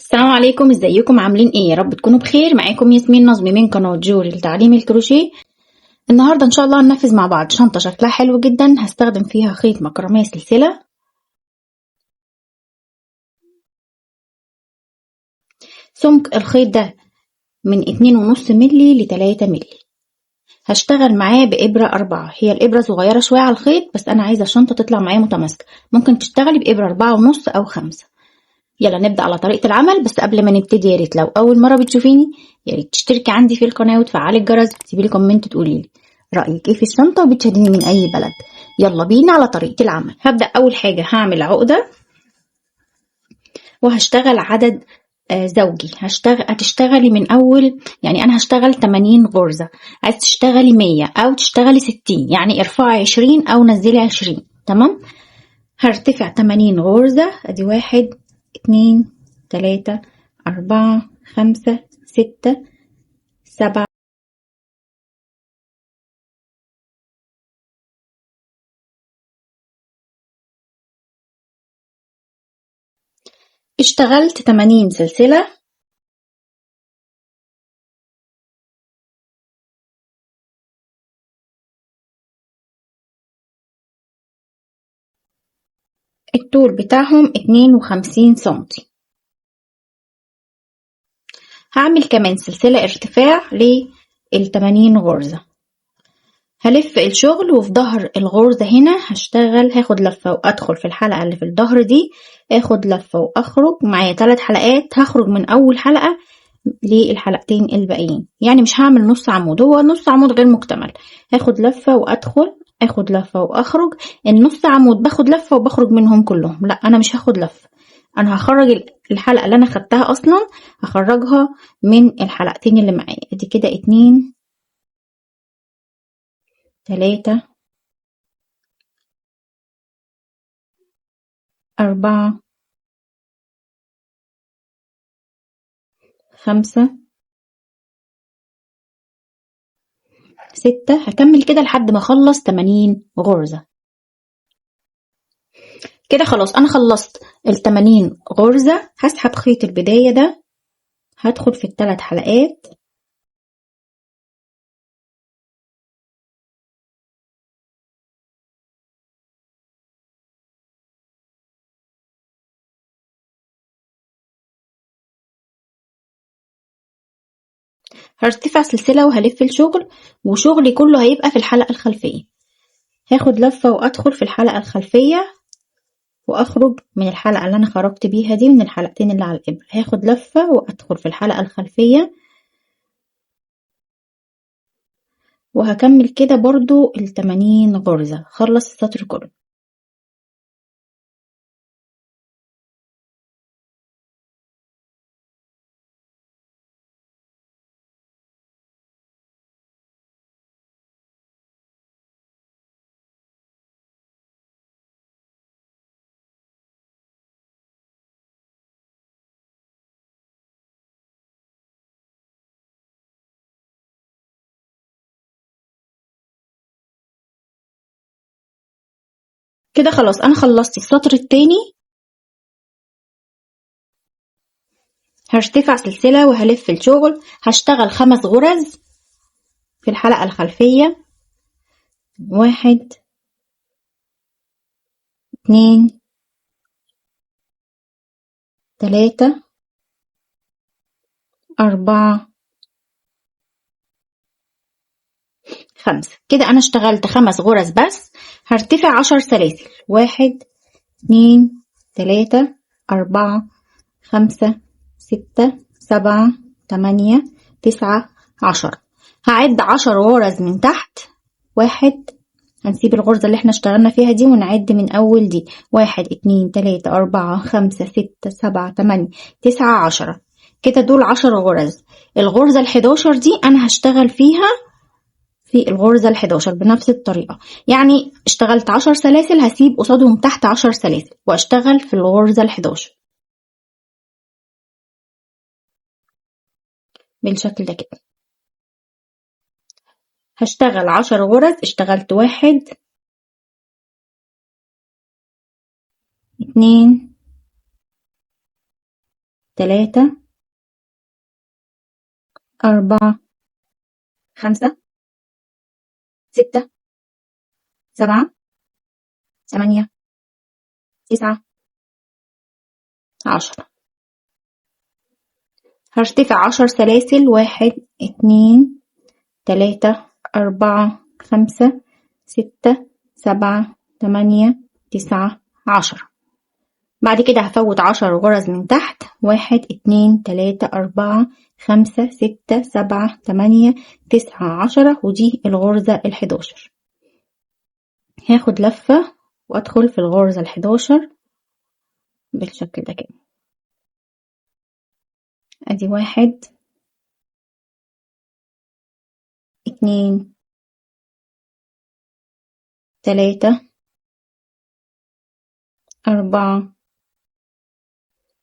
السلام عليكم، ازيكم؟ عاملين ايه؟ يا رب تكونوا بخير. معاكم ياسمين نظمي من قناة جوري لتعليم الكروشيه. النهارده ان شاء الله هننفذ مع بعض شنطه شكلها حلو جدا، هستخدم فيها خيط مكرميه سلسلة. سمك الخيط ده من 2.5 ملي ل3 ملي. هشتغل معاه بإبرة 4، هي الإبرة صغيرة شوية على الخيط بس أنا عايزة الشنطة تطلع معايا متماسكة. ممكن تشتغلي بإبرة 4.5 أو 5. يلا نبدأ على طريقة العمل. بس قبل ما نبتدي يا ريت لو أول مرة بتشوفيني يا ريت تشتركي عندي في القناة وتفعلي الجرس وتسيبي لي comment تقولي لي رأيك ايه في الشنطة وبتشاهديني من أي بلد. يلا بينا على طريقة العمل. هبدأ أول حاجة هعمل عقدة وهشتغل عدد زوجي. هتشتغلي من اول، يعني انا هشتغل 80 غرزة، عايز تشتغلي 100 او تشتغلي 60، يعني ارفعي 20 او نزلي 20. تمام. هرتفع 80 غرزة، ادي 1 2 3 4 5 6 7 اشتغلت 80 سلسلة. الطول بتاعهم 52 سنتي. هعمل كمان سلسلة ارتفاع لل80 غرزة. هلف الشغل وفي ظهر الغرزة هنا هشتغل، هاخد لفة وادخل في الحلقة اللي في الظهر دي، اخد لفة واخرج. معايا 3 حلقات، هخرج من اول حلقة للحلقتين الباقيين، يعني مش هعمل نص عمود، هو نص عمود غير مكتمل. هاخد لفة وادخل، اخد لفة واخرج. النص عمود باخد لفة وبخرج منهم كلهم، لا انا مش هاخد لفة، انا هخرج الحلقة اللي انا خدتها اصلا هخرجها من الحلقتين اللي معايا. ادي كده 2 3 4 5 6. هكمل كده لحد ما اخلص 80 غرزة. كده خلاص انا خلصت ال80 غرزة. هسحب خيط البداية ده، هدخل في ال3 حلقات، هرتفع سلسلة وهلف الشغل، وشغلي كله هيبقى في الحلقة الخلفية. هاخد لفة وادخل في الحلقة الخلفية واخرج من الحلقة اللي انا خرجت بيها دي من الحلقتين اللي على الابرة. هاخد لفة وادخل في الحلقة الخلفية وهكمل كده برضو ال80 غرزة. خلص السطر كله. كده خلاص انا خلصت السطر التاني. هرتفع سلسلة وهلف الشغل، هشتغل 5 غرز في الحلقة الخلفية، 1 2 3 4 5. كده انا اشتغلت 5 غرز بس. هرتفع 10 سلاسل، 1 2 3 4 5 6 7 8 9 10. هعد 10 غرز من تحت. 1، هنسيب الغرزة اللي احنا اشتغلنا فيها دي ونعد من اول دي، 1 2 3 4 5 6 7 8 9 10. كده دول 10 غرز. الغرزة 11 دي انا هشتغل فيها في الغرزة 11 بنفس الطريقة، يعني اشتغلت 10 سلاسل هسيب قصادهم تحت 10 سلاسل واشتغل في الغرزة 11 بالشكل ده كده. هشتغل 10 غرز. اشتغلت 1 2 تلاتة، أربعة، خمسة، ستة، سبعة، تمانية، تسعة، 10. هرتفع 10 سلاسل، 1، 2، 3، 4، 5، 6، 7، 8، 9، 10. بعد كده هفوت 10 غرز من تحت، 1، 2، 3، 4، 5، 6، 7، 8، 9، 10، ودي الغرزة 11. هاخد لفة وادخل في الغرزة 11 بالشكل ده كده. ادي 1، 2، 3، 4،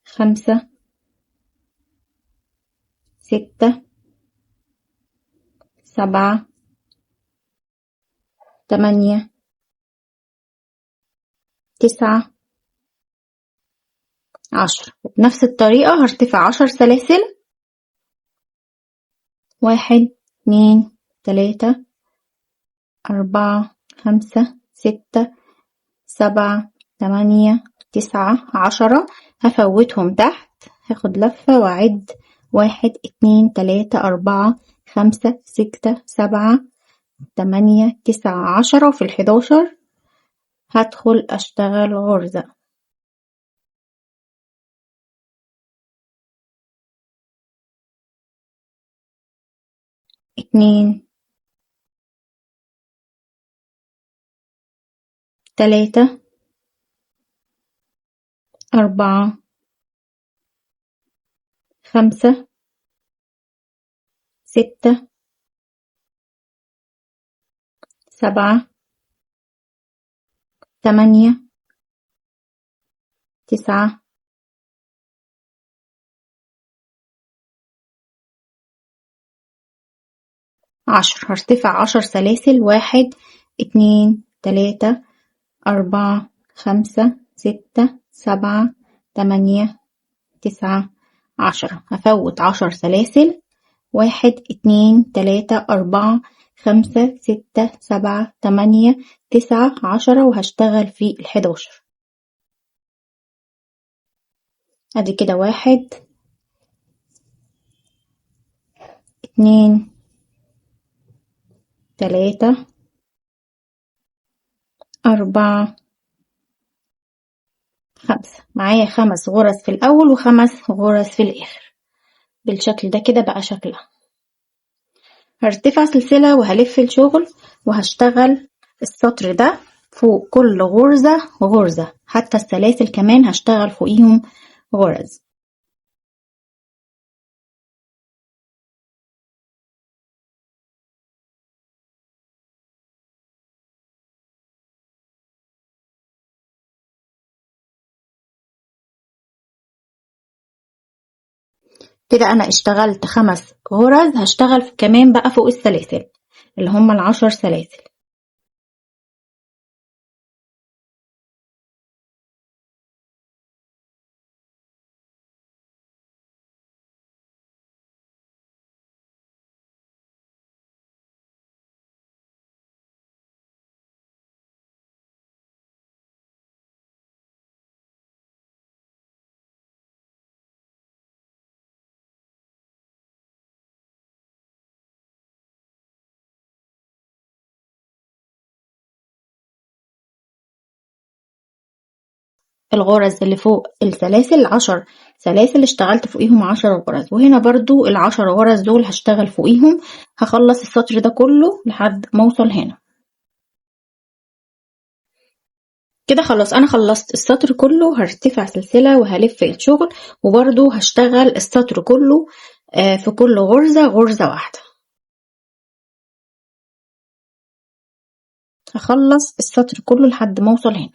5، 6، 7، 8، 9، 10. بنفس الطريقة هرتفع 10 سلاسل، 1، 2، 3، 4، 5، 6، 7، 8، 9، 10. هفوتهم تحت، هاخد لفة وأعد 1، 2، 3، 4، 5، 6، 7، 8، 9، 10. وفي 11 هدخل أشتغل غرزة. 2، 3، 4، 5، 6، 7، 8، 9، 10. هرتفع 10 سلاسل، 1، 2، 3، 4، 5، 6، 7، 8، 9، 10. هفوت 10 سلاسل، 1، 2، 3، 4، 5، 6، 7، 8، 9، 10، وهشتغل في 11. ادي كده 1، 2، 3، 4، 5. معايا 5 غرز في الأول و5 غرز في الآخر بالشكل ده كده بقى شكلها. هرتفع سلسلة وهلف الشغل وهشتغل السطر ده فوق كل غرزة غرزة، حتى السلاسل كمان هشتغل فوقيهم غرز. كده انا اشتغلت 5 غرز، هشتغل كمان بقى فوق السلاسل اللي هم 10 سلاسل. الغرز اللي فوق السلاسل 10 سلاسل اشتغلت فوقيهم 10 غرز، وهنا برضو 10 غرز دول هشتغل فوقيهم. هخلص السطر ده كله لحد ما اوصل هنا كده. خلاص انا خلصت السطر كله. هرتفع سلسلة وهلف الشغل، وبرضو هشتغل السطر كله في كل غرزة غرزة واحدة. هخلص السطر كله لحد ما اوصل هنا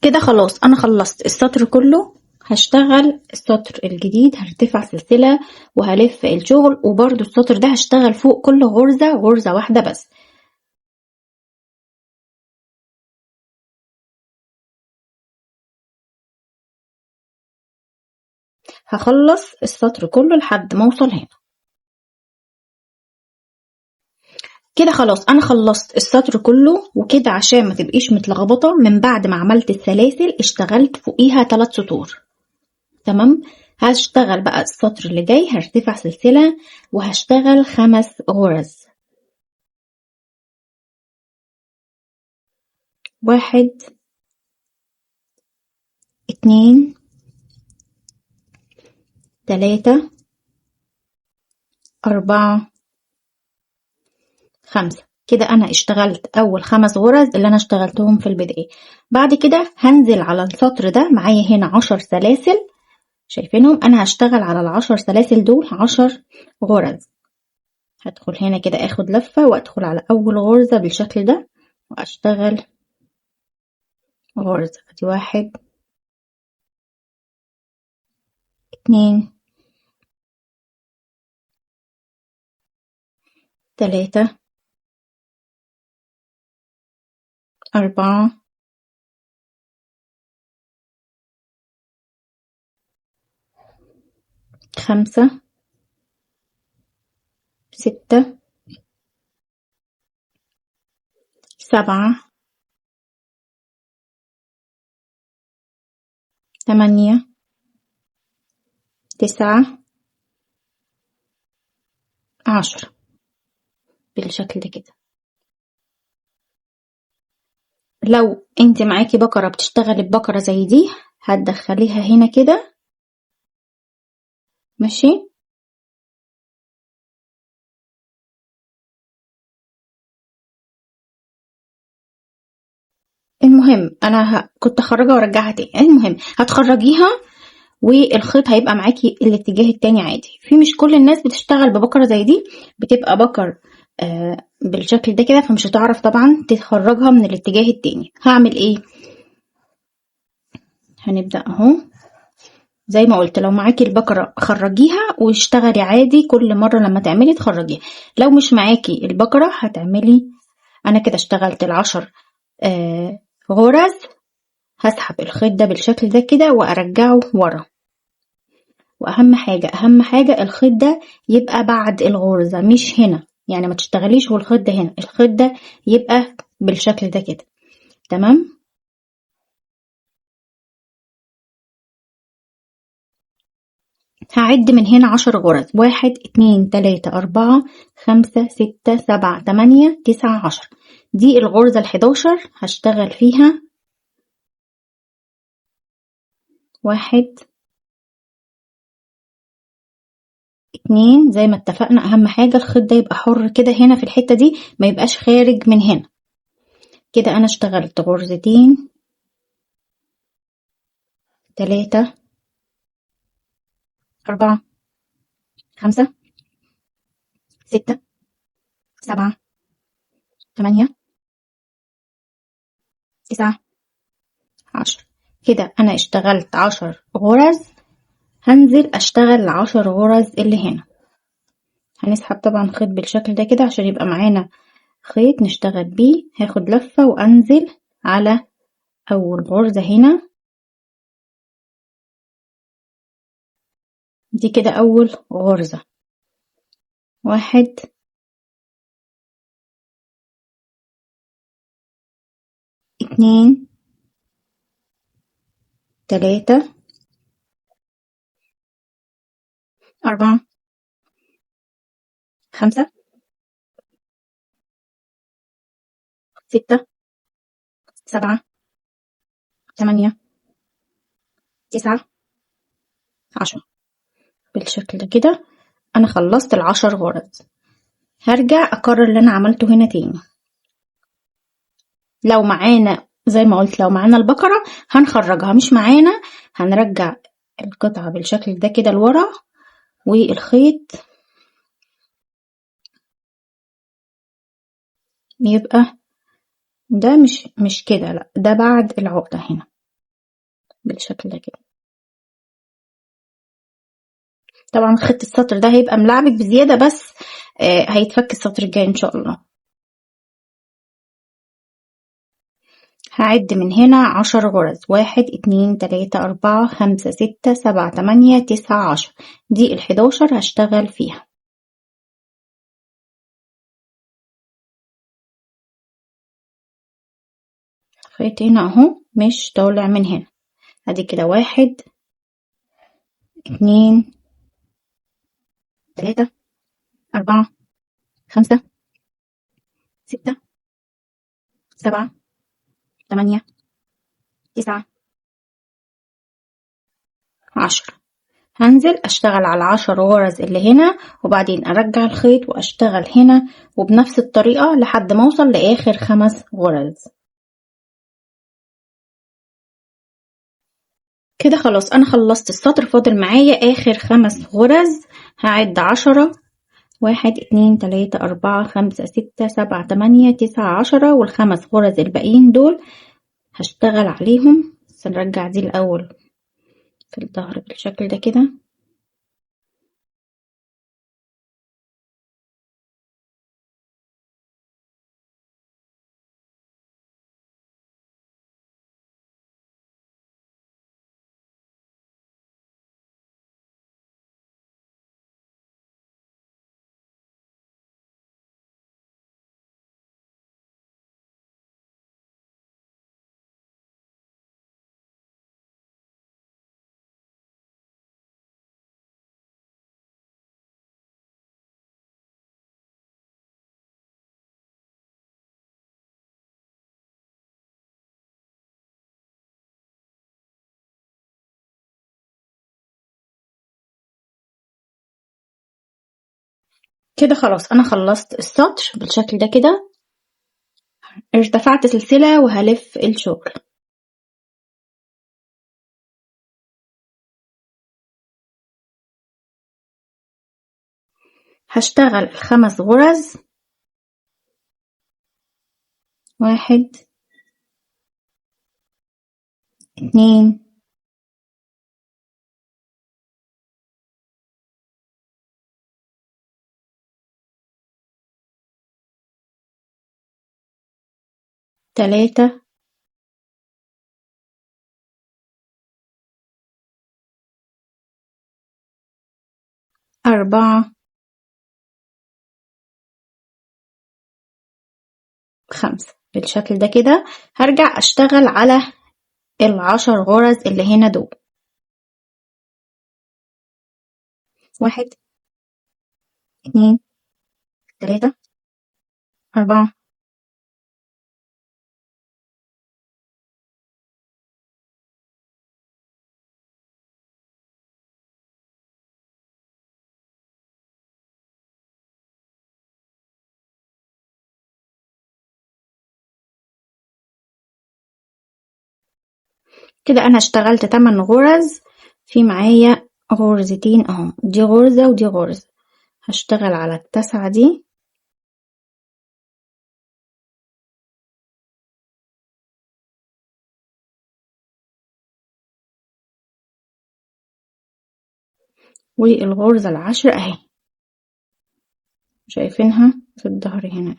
كده. خلاص انا خلصت السطر كله. هشتغل السطر الجديد، هرتفع سلسلة وهلف الشغل، وبرضو السطر ده هشتغل فوق كل غرزة غرزة واحدة بس. هخلص السطر كله لحد ما اوصل هنا كده. خلاص انا خلصت السطر كله. وكده عشان ما تبقيش متلخبطه، من بعد ما عملت السلاسل اشتغلت فوقيها 3 سطور. تمام. هشتغل بقى السطر اللي جاي، هرتفع سلسلة وهشتغل 5 غرز، 1 2 3 4 5. كده انا اشتغلت اول 5 غرز اللي انا اشتغلتهم في البداية. بعد كده هنزل على السطر ده، معايا هنا 10 سلاسل شايفينهم، انا هشتغل على 10 سلاسل دول 10 غرز. هدخل هنا كده اخد لفة وادخل على اول غرزة بالشكل ده واشتغل غرزة. ادي 1 2 3 4 5 6 7 8 9 10 بالشكل ده كده. لو انت معاكي بكرة بتشتغلي ببكرة زي دي هتدخليها هنا كده، ماشي. المهم انا كنت اخرجها وارجعها تاني. المهم هتخرجيها والخيط هيبقى معاكي الاتجاه التاني عادي. في مش كل الناس بتشتغل ببكرة زي دي، بتبقى بكر بالشكل ده كده، فمش هتعرف طبعا تخرجها من الاتجاه التاني. هعمل ايه؟ هنبدأ اهو زي ما قلت، لو معاكي البكرة خرجيها واشتغلي عادي، كل مرة لما تعملي تخرجيها. لو مش معاكي البكرة هتعملي، انا كده اشتغلت 10 غرز، هسحب الخيط ده بالشكل ده كده وارجعه ورا. واهم حاجة، اهم حاجة الخيط ده يبقى بعد الغرزة مش هنا، يعني ما تشتغليش والخيط ده هنا، الخيط ده يبقى بالشكل ده كده. تمام. هعد من هنا 10 غرز، 1 2 3 4 5 6 7 8 9 10. دي الغرزة 11 هشتغل فيها 1 2 زي ما اتفقنا. اهم حاجة الخيط ده يبقى حر كده هنا في الحتة دي، ما يبقاش خارج من هنا كده. انا اشتغلت غرزتين 3 4 5 6 7 8 9 10. كده انا اشتغلت 10 غرز. هنزل اشتغل 10 غرز اللي هنا. هنسحب طبعا خيط بالشكل ده كده عشان يبقى معانا خيط نشتغل بيه. هاخد لفة وانزل على اول غرزة هنا، دي كده اول غرزة، 1 2 3 4 5 6 7 8 9 10 بالشكل ده كده. انا خلصت 10 غرز. هرجع اكرر اللي انا عملته هنا تاني. لو معانا زي ما قلت، لو معانا البكرة هنخرجها، مش معانا هنرجع القطعة بالشكل ده كده لورا، والخيط يبقى ده مش كده، لا ده بعد العقدة هنا بالشكل ده كده. طبعا خيط السطر ده هيبقى ملعبك بزيادة، بس هيتفك السطر الجاي ان شاء الله. هعد من هنا 10 غرز، 1 2 3 4 5 6 7 8 9 10، دي 11 هشتغل فيها. خيط هنا اهو مش طالع من هنا، ادي كده 1 2 3 4 5 6 7 8 9 10. هنزل اشتغل على 10 غرز اللي هنا، وبعدين ارجع الخيط واشتغل هنا، وبنفس الطريقة لحد ما اوصل لاخر 5 غرز. كده خلاص انا خلصت السطر، فاضل معايا اخر 5 غرز. هعد 10، 1 2 3 4 5 6 7 8 9 10، والخمس غرز الباقيين دول هشتغل عليهم. بس نرجع دي الاول في الظهر بالشكل ده كده. كده خلاص انا خلصت السطر بالشكل ده كده. ارتفعت سلسلة وهلف الشغل. هشتغل 5 غرز، 1 2 3 4 5 بالشكل ده كده. هرجع اشتغل على 10 غرز اللي هنا دول، 1 2 3 4 كده. انا اشتغلت 8 غرز، في معايا غرزتين اهو، دي غرزة ودي غرزة. هشتغل على 9 دي، والغرزة 10 اهي شايفينها في الظهر هنا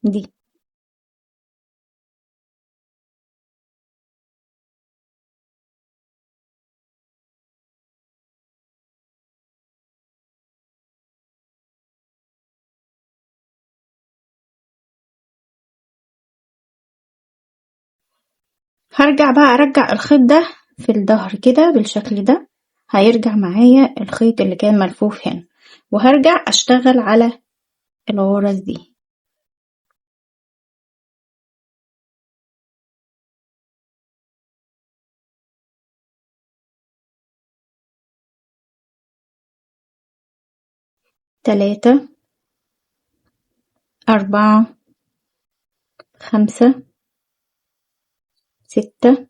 دي. هرجع بقى ارجع الخيط ده في الظهر كده بالشكل ده، هيرجع معايا الخيط اللي كان ملفوف هنا، وهرجع اشتغل على الغرز دي. 3 4 5 6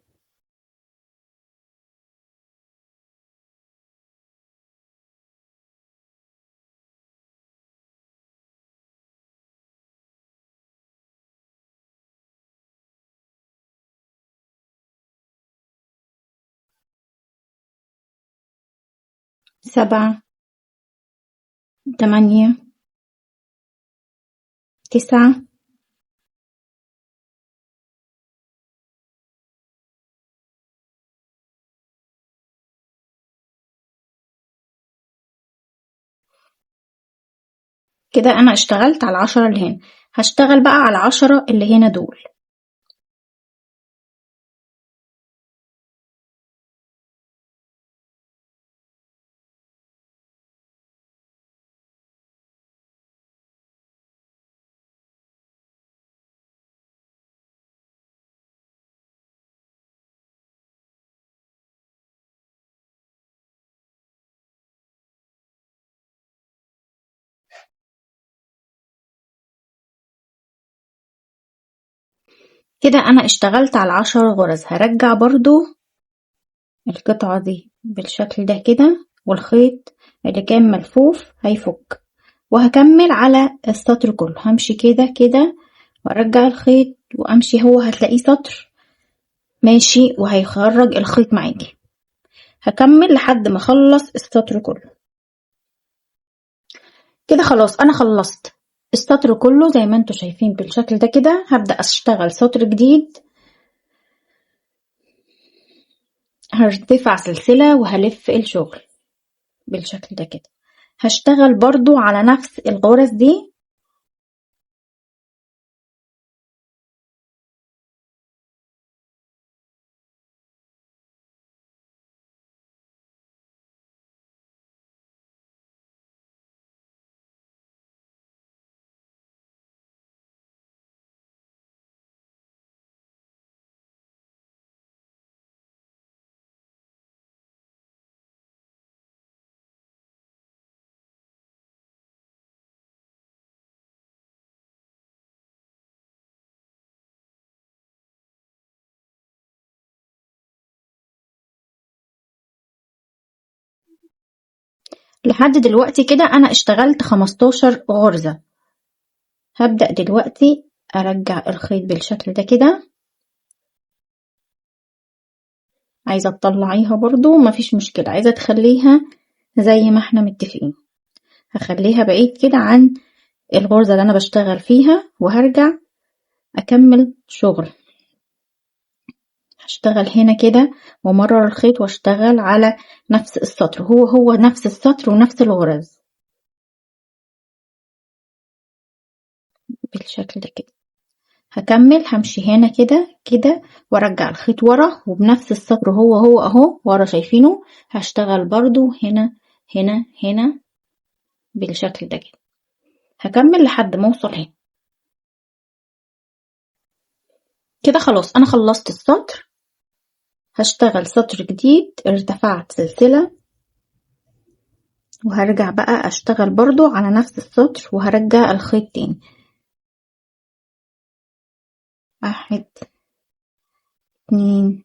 7 8 9 كده انا اشتغلت على 10 اللي هنا، هشتغل بقى على 10 اللي هنا دول. كده انا اشتغلت على 10 غرز. هرجع برضو القطعة دي بالشكل ده كده، والخيط اللي كان ملفوف هيفك، وهكمل على السطر كله. همشي كده كده وارجع الخيط وامشي، هو هتلاقيه سطر ماشي وهيخرج الخيط معاكي. هكمل لحد ما اخلص السطر كله. كده خلاص انا خلصت السطر كله زي ما انتوا شايفين بالشكل ده كده. هبدأ اشتغل سطر جديد، هرتفع سلسلة وهلف الشغل بالشكل ده كده. هشتغل برضو على نفس الغرز دي. لحد دلوقتي كده انا اشتغلت 15 غرزة. هبدأ دلوقتي ارجع الخيط بالشكل ده كده. عايزة تطلعيها برضو مفيش مشكلة، عايزة تخليها زي ما احنا متفقين. هخليها بعيد كده عن الغرزة اللي انا بشتغل فيها، وهرجع اكمل شغل. هشتغل هنا كده ومرر الخيط واشتغل على نفس السطر، هو هو نفس السطر ونفس الغرز بالشكل ده كده. هكمل همشي هنا كده كده وارجع الخيط ورا، وبنفس السطر هو هو اهو ورا شايفينه. هشتغل برضو هنا هنا هنا بالشكل ده كده. هكمل لحد ما اوصل هنا كده. خلاص انا خلصت السطر. هشتغل سطر جديد، ارتفعت سلسلة وهرجع بقى اشتغل برضو على نفس السطر وهرجع الخيط تاني. 1 2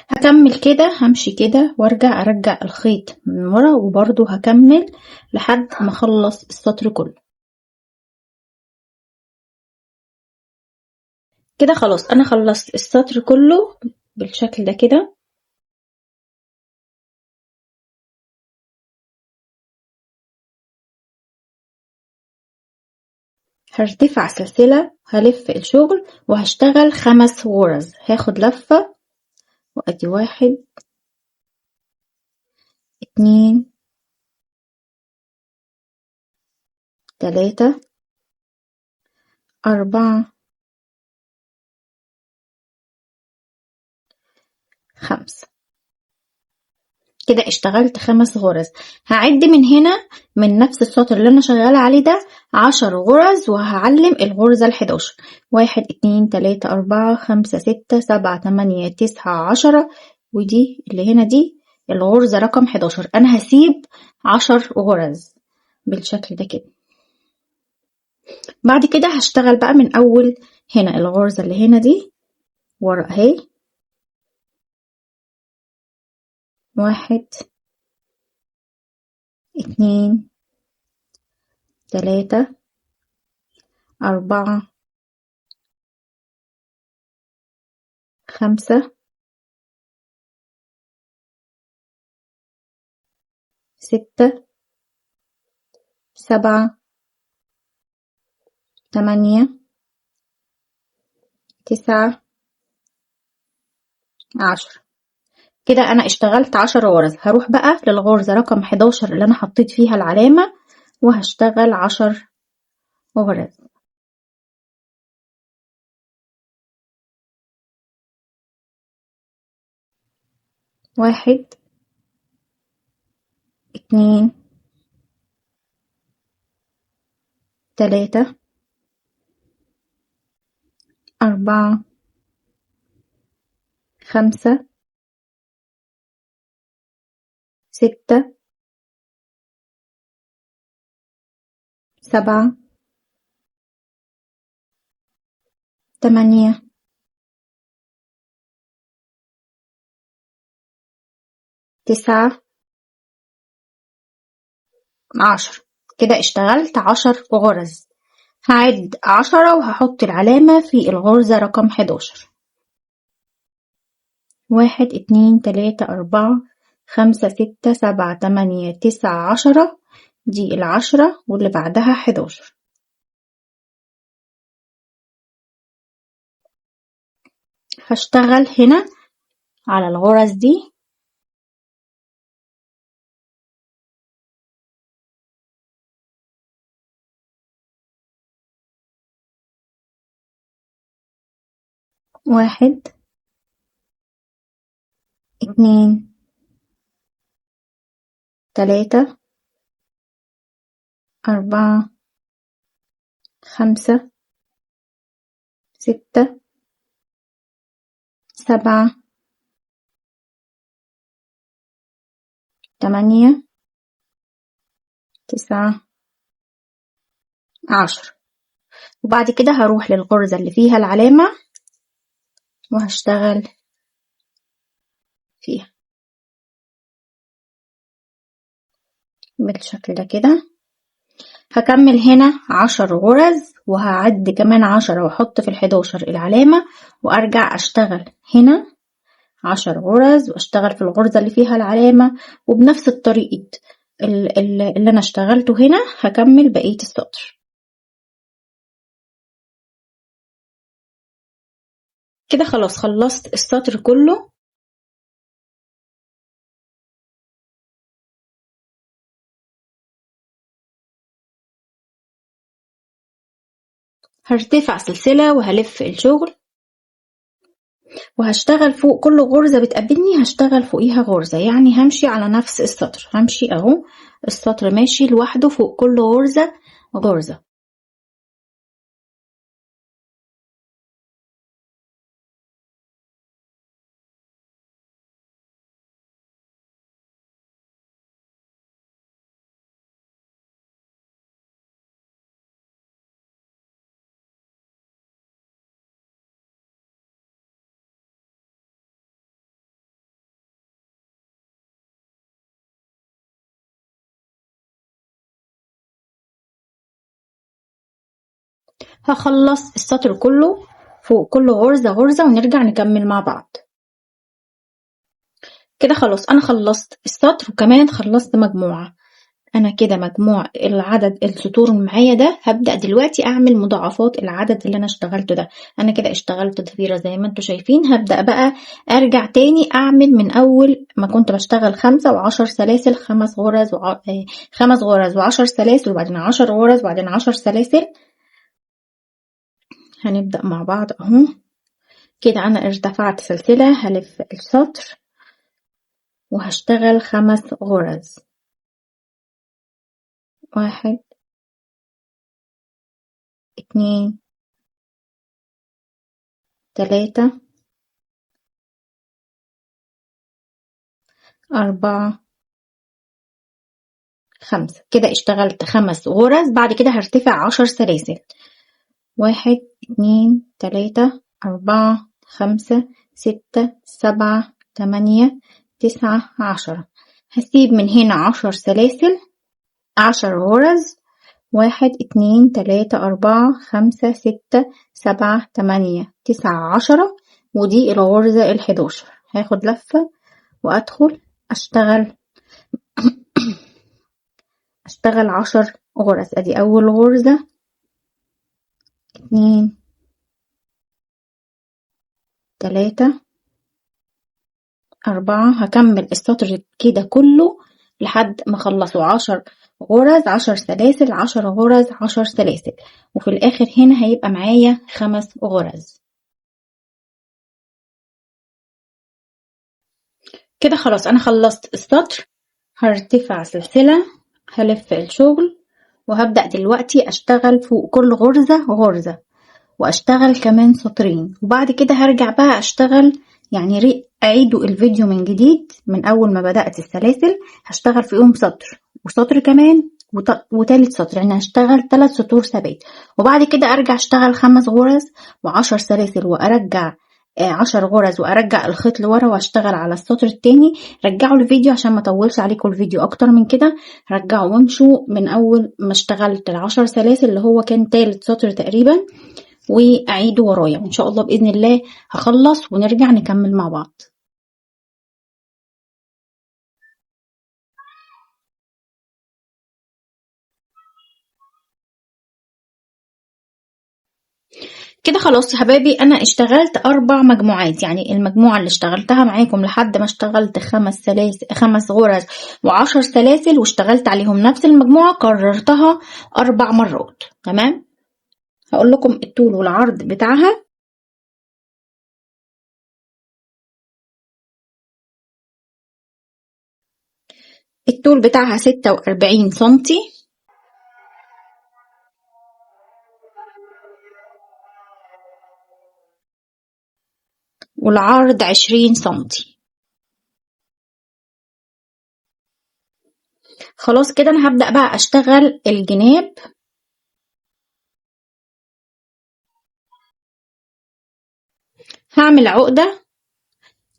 هكمل كده، همشي كده وارجع ارجع الخيط من ورا، وبرضو هكمل لحد ما اخلص السطر كله كده. خلاص انا خلصت السطر كله بالشكل ده كده. هرتفع سلسلة، هلف الشغل وهشتغل 5 غرز. هاخد لفة وادي 1 2 3 4 5. كده اشتغلت 5 غرز. هعد من هنا من نفس السطر اللي انا شغالة عليه ده 10 غرز، وهعلم الغرزة 11. 1 2 3 4 5 6 7 8 9 10 ودي اللي هنا دي الغرزة رقم 11. انا هسيب 10 غرز بالشكل ده كده. بعد كده هشتغل بقى من اول هنا الغرزة اللي هنا دي ورا اهي، 1 2 3 4 5 6 7 8 9 10. كده انا اشتغلت 10 غرز. هروح بقى للغرزة رقم 11 اللي انا حطيت فيها العلامة وهشتغل 10 غرز. 1 2 3 4 5 6 7 8 9 10. كده اشتغلت 10 غرز. هعد 10 وهحط العلامة في الغرزة رقم 11. 1 2 3 4 5 6 7 8 9 10، دي 10 واللي بعدها 11. هشتغل هنا على الغرز دي 1 2 3 4 5 6 7 8 9 10. وبعد كده هروح للغرزة اللي فيها العلامة وهشتغل فيها بالشكل ده كده. هكمل هنا 10 غرز وهعد كمان 10 واحط في 11 العلامة، وارجع اشتغل هنا 10 غرز واشتغل في الغرزة اللي فيها العلامة، وبنفس الطريقة اللي انا اشتغلته هنا هكمل بقية السطر. كده خلاص خلصت السطر كله. هرتفع سلسلة وهلف الشغل وهشتغل فوق كل غرزة بتقابلني هشتغل فوقيها غرزة، يعني همشي على نفس السطر، همشي اهو السطر ماشي لوحده فوق كل غرزة غرزة. هخلص السطر كله فوق كل غرزة غرزة ونرجع نكمل مع بعض. كده خلاص انا خلصت السطر وكمان خلصت مجموعة. انا كده مجموع العدد السطور معايا ده. هبدأ دلوقتي اعمل مضاعفات العدد اللي انا اشتغلته ده. انا كده اشتغلت ضفيرة زي ما انتوا شايفين. هبدأ بقى ارجع تاني اعمل من اول ما كنت بشتغل 5 و10 سلاسل، 5 غرز 5 غرز و10 سلاسل، وبعدين 10 غرز وبعدين 10 سلاسل. هنبدأ مع بعض اهو. كده انا ارتفعت سلسلة، هلف السطر وهشتغل 5 غرز، 1 2 3 4، 5. كده اشتغلت 5 غرز. بعد كده هرتفع 10 سلاسل، 1، 2، 3، 4، 5، 6، 7، 8، 9، 10. هسيب من هنا 10 سلاسل، 10 غرز، 1، 2، 3، 4، 5، 6، 7، 8، 9، 10، ودي الغرزة 11. هاخد لفة وأدخل أشتغل 10 غرز. أدي أول غرزة، 2، 3، 4. هكمل السطر كده كله لحد ما اخلصه، 10 غرز، 10 سلاسل، 10 غرز، 10 سلاسل، وفي الآخر هنا هيبقى معايا 5 غرز. كده خلاص أنا خلصت السطر. هرتفع سلسلة، هلف الشغل، وهبدأ دلوقتي أشتغل فوق كل غرزة غرزة، وأشتغل كمان سطرين، وبعد كده هرجع بقى أشتغل، يعني أعيدوا الفيديو من جديد من أول ما بدأت السلاسل. هشتغل فيهم سطر وسطر كمان وتالت سطر، يعني هشتغل 3 سطور ثبات، وبعد كده أرجع أشتغل 5 غرز و10 سلاسل، وأرجع 10 غرز وأرجع الخيط لورا وأشتغل على السطر التاني. رجعوا الفيديو عشان ما اطولش عليكم الفيديو أكتر من كده، رجعوا وامشوا من أول ما اشتغلت 10 سلاسل اللي هو كان تالت سطر تقريبا، وأعيدوا ورايا، وإن شاء الله بإذن الله هخلص ونرجع نكمل مع بعض. كده خلاص يا حبايبي انا اشتغلت 4 مجموعات، يعني المجموعة اللي اشتغلتها معاكم لحد ما اشتغلت 5 سلاسل، 5 غرز و10 سلاسل، واشتغلت عليهم نفس المجموعة، كررتها 4 مرات. تمام، هقول لكم الطول والعرض بتاعها. الطول بتاعها 46 سنتي، والعرض 20 سنتي. خلاص كده انا هبدأ بقى اشتغل الجناب. هعمل عقدة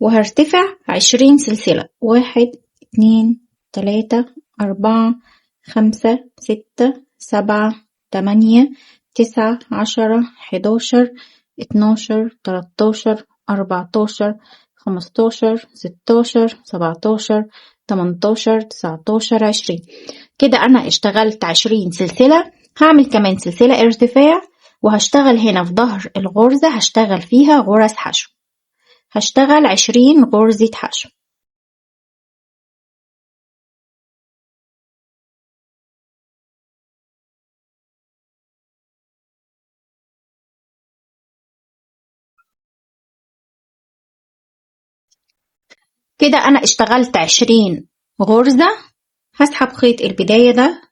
وهرتفع 20 سلسلة، 1، 2، 3، 4، 5، 6، 7، 8، 9، 10، 11، 12، 13، 14، 15، 16، 17، 18، 19، 20. كده أنا اشتغلت 20 سلسلة. هعمل كمان سلسلة ارتفاع، وهشتغل هنا في ظهر الغرزة هشتغل فيها غرز حشو، هشتغل 20 غرزة حشو. كده أنا اشتغلت 20 غرزة. هسحب خيط البداية ده،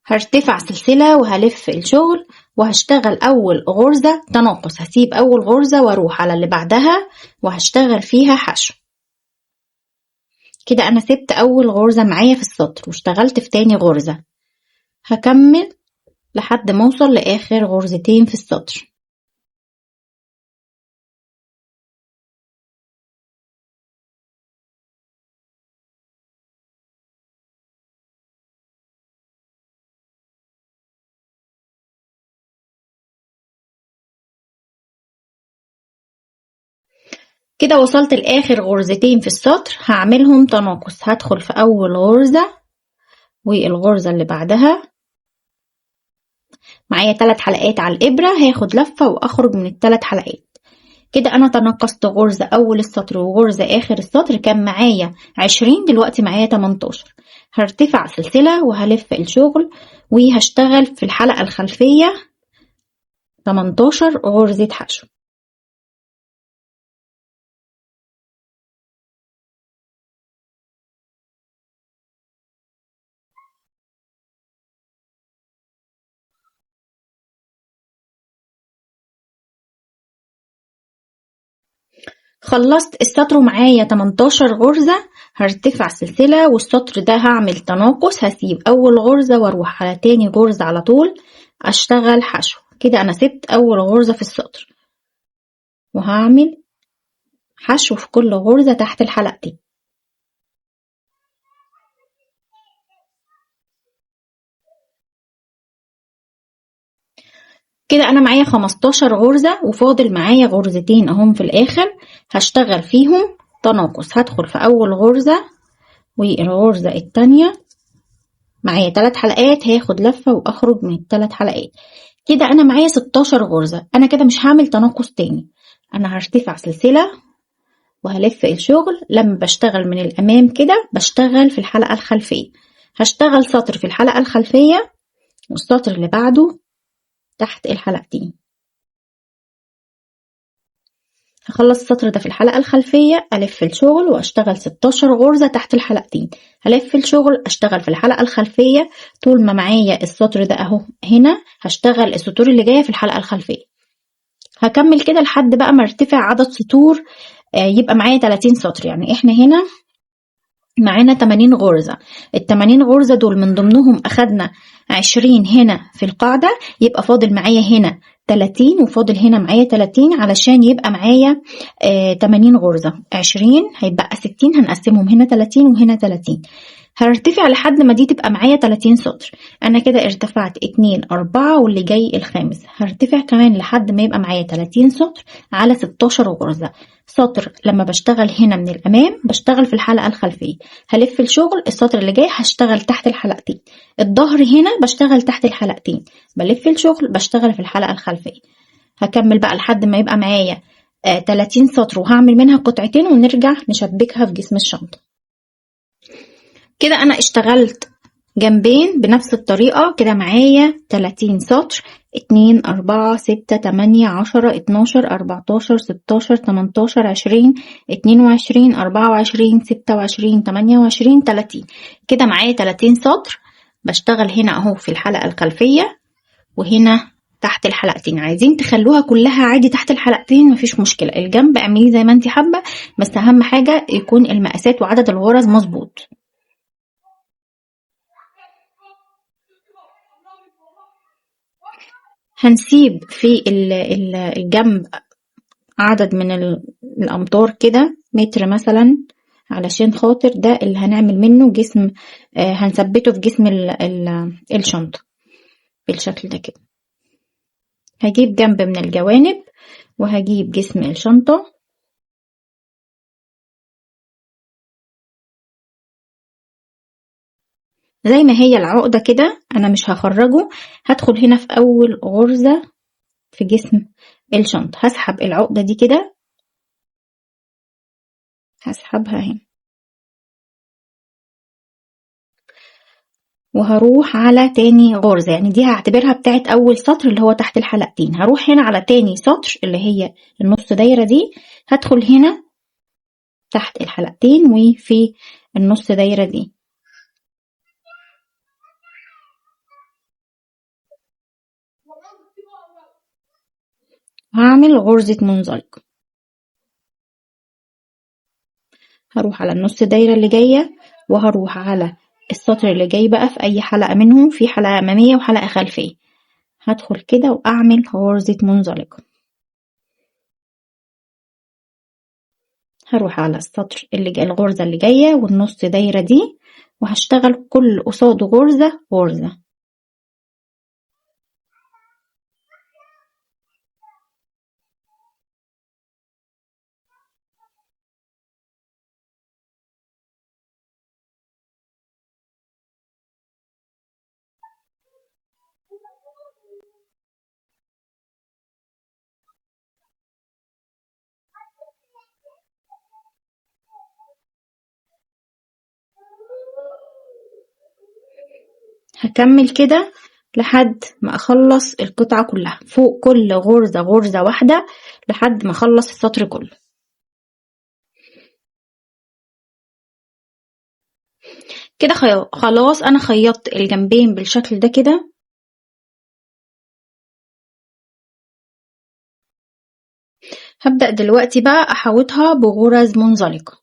هرتفع سلسلة وهلف الشغل، وهشتغل أول غرزة تناقص، هسيب أول غرزة واروح على اللي بعدها وهشتغل فيها حشو. كده أنا سبت أول غرزة معايا في السطر واشتغلت في تاني غرزة، هكمل لحد ما اوصل لآخر غرزتين في السطر. كده وصلت لآخر غرزتين في السطر، هعملهم تناقص، هدخل في أول غرزة والغرزة اللي بعدها، معايا 3 حلقات على الإبرة، هاخد لفة وأخرج من ال3 حلقات. كده أنا تناقصت غرزة أول السطر وغرزة آخر السطر، كان معايا 20، دلوقتي معايا 18. هرتفع سلسلة وهلف الشغل وهشتغل في الحلقة الخلفية 18 غرزة حشو. خلصت السطر ومعايا 18 غرزة، هرتفع سلسلة، والسطر ده هعمل تناقص، هسيب اول غرزة واروح على تاني غرزة على طول اشتغل حشو كده. انا سبت اول غرزة في السطر وهعمل حشو في كل غرزة تحت الحلقتين. كده انا معايا 15 غرزة وفاضل معايا غرزتين اهم في الاخر هشتغل فيهم تناقص. هدخل في اول غرزة والغرزة التانية، معايا 3 حلقات، هاخد لفة واخرج من ال3 حلقات. كده انا معايا 16 غرزة. انا كده مش هعمل تناقص تاني، انا هرتفع سلسلة وهلف الشغل. لما بشتغل من الامام كده بشتغل في الحلقة الخلفية، هشتغل سطر في الحلقة الخلفية والسطر اللي بعده تحت الحلقتين. هخلص السطر ده في الحلقة الخلفية، ألف الشغل وأشتغل 16 غرزة تحت الحلقتين. هلف الشغل أشتغل في الحلقة الخلفية طول ما معايا السطر ده أهو هنا، هشتغل السطور اللي جاية في الحلقة الخلفية. هكمل كده لحد بقى ما ارتفع عدد سطور، يبقى معايا 30 سطر. يعني احنا هنا معانا 80 غرزة، ال80 غرزة دول من ضمنهم أخدنا 20 هنا في القاعدة، يبقى فاضل معايا هنا 30 وفاضل هنا معايا 30 علشان يبقى معايا 80 غرزة. 20 هيبقى 60، هنقسمهم هنا 30 وهنا 30. هرتفع لحد ما دي تبقى معايا 30 سطر. أنا كده ارتفعت 2 4 واللي جاي الخامس، هرتفع كمان لحد ما يبقى معايا 30 سطر على 16 غرزة. سطر لما بشتغل هنا من الأمام بشتغل في الحلقة الخلفية، هلف الشغل السطر اللي جاي هشتغل تحت الحلقتين، الظهر هنا بشتغل تحت الحلقتين، بلف الشغل بشتغل في الحلقة الخلفية. هكمل بقى لحد ما يبقى معايا 30 سطر وهعمل منها قطعتين ونرجع نشبكها في جسم الشنطة. كده أنا اشتغلت جنبين بنفس الطريقة. كده معايا 30 سطر، 2 4 6 8 10 12 14 16 18 20 22 24 26 28 30. كده معايا 30 سطر بشتغل هنا اهو في الحلقة الخلفية وهنا تحت الحلقتين. عايزين تخلوها كلها عادي تحت الحلقتين مفيش مشكلة، الجنب اعمليه زي ما انت حابة، بس اهم حاجة يكون المقاسات وعدد الغرز مظبوط. هنسيب في الجنب عدد من الأمتار كده، متر مثلا، علشان خاطر ده اللي هنعمل منه جسم، هنثبته في جسم الشنطة بالشكل ده كده. هجيب جنب من الجوانب وهجيب جسم الشنطة. زي ما هي العقدة كده أنا مش هخرجه، هدخل هنا في أول غرزة في جسم الشنطة، هسحب العقدة دي كده، هسحبها هنا وهروح على تاني غرزة. يعني دي هعتبرها بتاعت أول سطر اللي هو تحت الحلقتين. هروح هنا على تاني سطر اللي هي النص دايرة دي، هدخل هنا تحت الحلقتين وفي النص دايرة دي. هعمل غرزة منزلقة، هروح على النص دايرة اللي جاية وهروح على السطر اللي جاي بقى في أي حلقة منهم، في حلقة أمامية وحلقة خلفية، هدخل كده وأعمل غرزة منزلقة. هروح على السطر اللي جاي، الغرزة اللي جاية والنص دايرة دي، وهشتغل كل قصاد غرزة غرزة. هكمل كده لحد ما اخلص القطعة كلها، فوق كل غرزة غرزة واحدة لحد ما اخلص السطر كله. كده خلاص انا خيطت الجنبين بالشكل ده كده. هبدأ دلوقتي بقى احوطها بغرز منزلقة.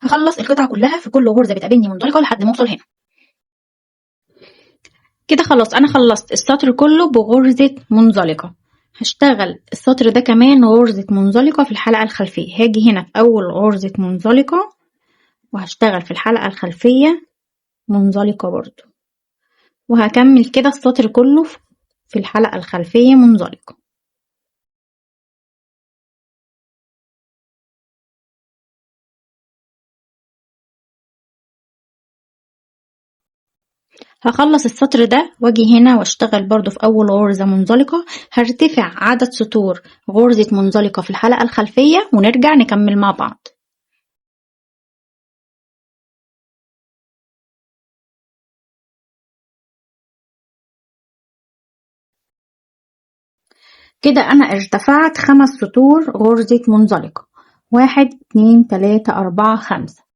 هخلص القطعة كلها في كل غرزة بتقابلني منزلقة لحد ما اوصل هنا كده. خلاص انا خلصت السطر كله بغرزة منزلقة. هشتغل السطر ده كمان غرزة منزلقة في الحلقة الخلفية. هاجي هنا في اول غرزة منزلقة وهشتغل في الحلقة الخلفية منزلقة برضو، وهكمل كده السطر كله في الحلقة الخلفية منزلقة. هخلص السطر ده واجي هنا واشتغل برضو في اول غرزة منزلقة. هرتفع عدد سطور غرزة منزلقة في الحلقة الخلفية ونرجع نكمل مع بعض. كده انا ارتفعت 5 سطور غرزة منزلقة، 1 2 3 4 5.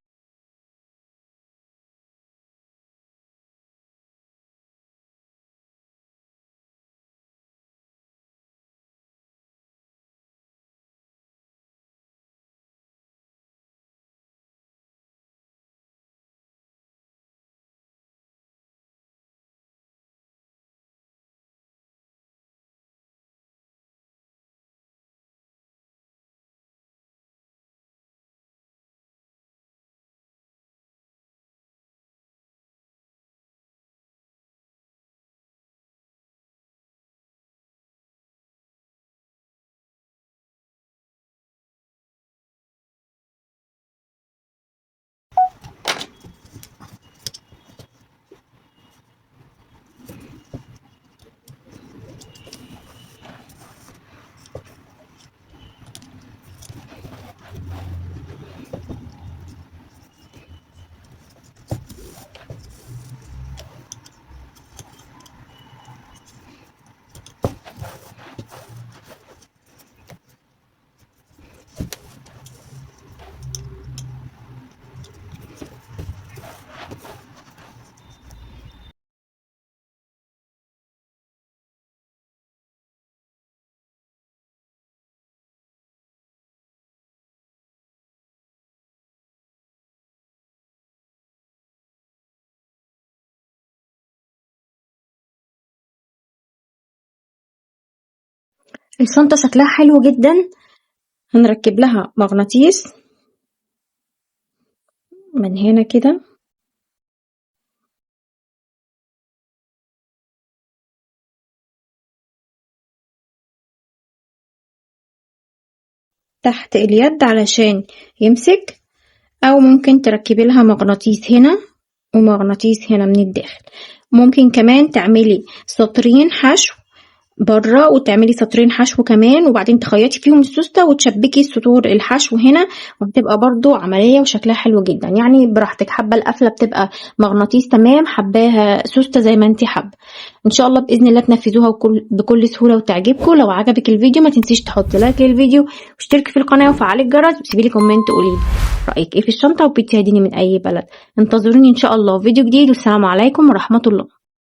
الشنطة شكلها حلو جدا. هنركب لها مغناطيس من هنا كده، تحت اليد علشان يمسك، او ممكن تركبي لها مغناطيس هنا ومغناطيس هنا من الداخل. ممكن كمان تعملي سطرين حشو بره وتعملي سطرين حشو كمان، وبعدين تخيطي فيهم السوستة وتشبكي سطور الحشو هنا، وبتبقى برضو عملية وشكلها حلو جدا. يعني براحتك، حابة القفلة بتبقى مغناطيس تمام، حباها سوستة زي ما انت حابة. ان شاء الله بإذن الله تنفذوها بكل سهولة وتعجبكم. لو عجبك الفيديو ما تنسيش تحطي like للفيديو واشتركي في القناة وفعلي الجرس وسيبي لي comment قولي رأيك ايه في الشنطة وبتشاهديني من اي بلد. انتظروني ان شاء الله فيديو جديد، والسلام عليكم ورحمة الله.